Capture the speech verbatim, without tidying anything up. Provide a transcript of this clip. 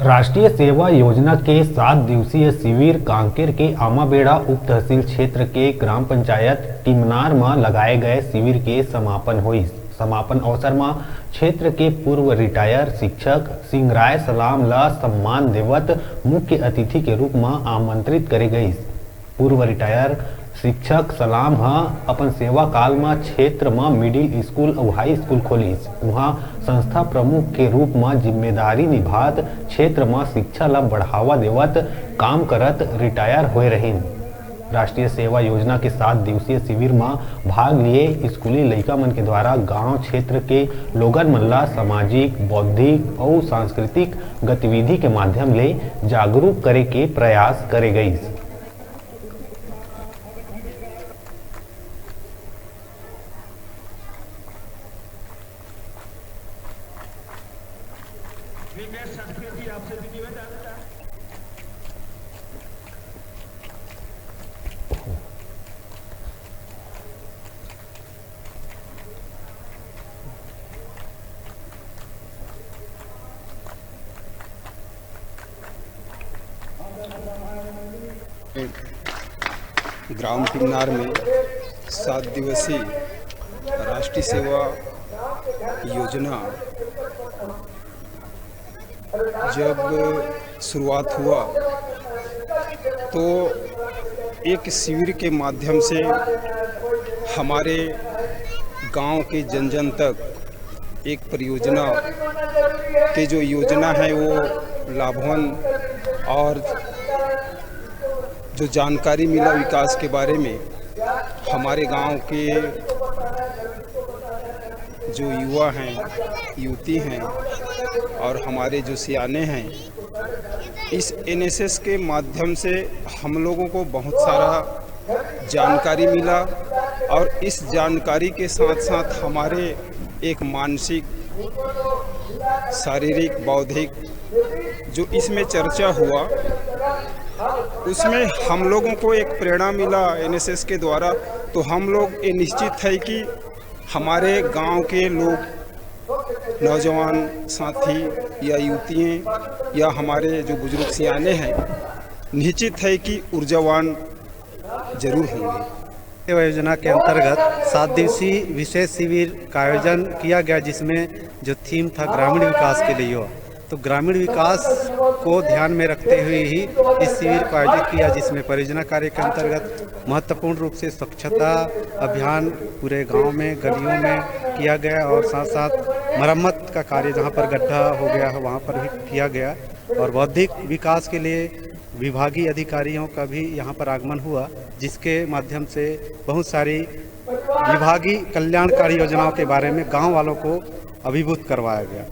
राष्ट्रीय सेवा योजना के सात दिवसीय शिविर कांकेर के आमाबेड़ा उप तहसील क्षेत्र के ग्राम पंचायत टिमनार म लगाए गए शिविर के समापन होइस। समापन अवसर म क्षेत्र के पूर्व रिटायर शिक्षक सिंगराय सलाम ल सम्मान देवत मुख्य अतिथि के रूप म आमंत्रित करे गइस। पूर्व रिटायर शिक्षक सलाम ह अपन सेवा काल म क्षेत्र म मिडिल स्कूल अउ हाई स्कूल खोलिस। उहाँ संस्था प्रमुख के रूप म जिम्मेदारी निभात क्षेत्र म शिक्षा ल बढ़ावा देवत काम करत रिटायर होए रहिन। राष्ट्रीय सेवा योजना के सात दिवसीय शिविर म भाग लिए स्कूली लइका मन के द्वारा गांव क्षेत्र के लोगन मन ला सामाजिक, बौद्धिक अउ सांस्कृतिक गतिविधि के माध्यम ले जागरूक करे के प्रयास करे गइस। ग्राम टिमनार में सात दिवसीय राष्ट्रीय सेवा योजना जब शुरुआत हुआ तो एक शिविर के माध्यम से हमारे गांव के जन जन तक एक परियोजना के जो योजना है वो लाभवान और जो जानकारी मिला विकास के बारे में हमारे गांव के जो युवा हैं, युवती हैं और हमारे जो सियाने हैं, इस एनएसएस के माध्यम से हम लोगों को बहुत सारा जानकारी मिला और इस जानकारी के साथ साथ हमारे एक मानसिक, शारीरिक, बौद्धिक जो इसमें चर्चा हुआ, उसमें हम लोगों को एक प्रेरणा मिला एनएसएस के द्वारा। तो हम लोग ये निश्चित है कि हमारे गांव के लोग, नौजवान साथी या युवतियाँ या हमारे जो बुजुर्ग सियाने हैं, निश्चित है कि ऊर्जावान जरूर होंगे। सेवा योजना के अंतर्गत सात दिवसीय विशेष शिविर का आयोजन किया गया, जिसमें जो थीम था ग्रामीण विकास के लिए युवा, तो ग्रामीण विकास को ध्यान में रखते हुए ही इस शिविर को आयोजित किया, जिसमें परियोजना कार्य के अंतर्गत महत्वपूर्ण रूप से स्वच्छता अभियान पूरे गांव में, गलियों में किया गया और साथ साथ मरम्मत का कार्य, जहां पर गड्ढा हो गया है वहां पर भी किया गया। और बौद्धिक विकास के लिए विभागीय अधिकारियों का भी यहाँ पर आगमन हुआ, जिसके माध्यम से बहुत सारी विभागीय कल्याणकारी योजनाओं के बारे में गांव वालों को अभिभूत करवाया गया।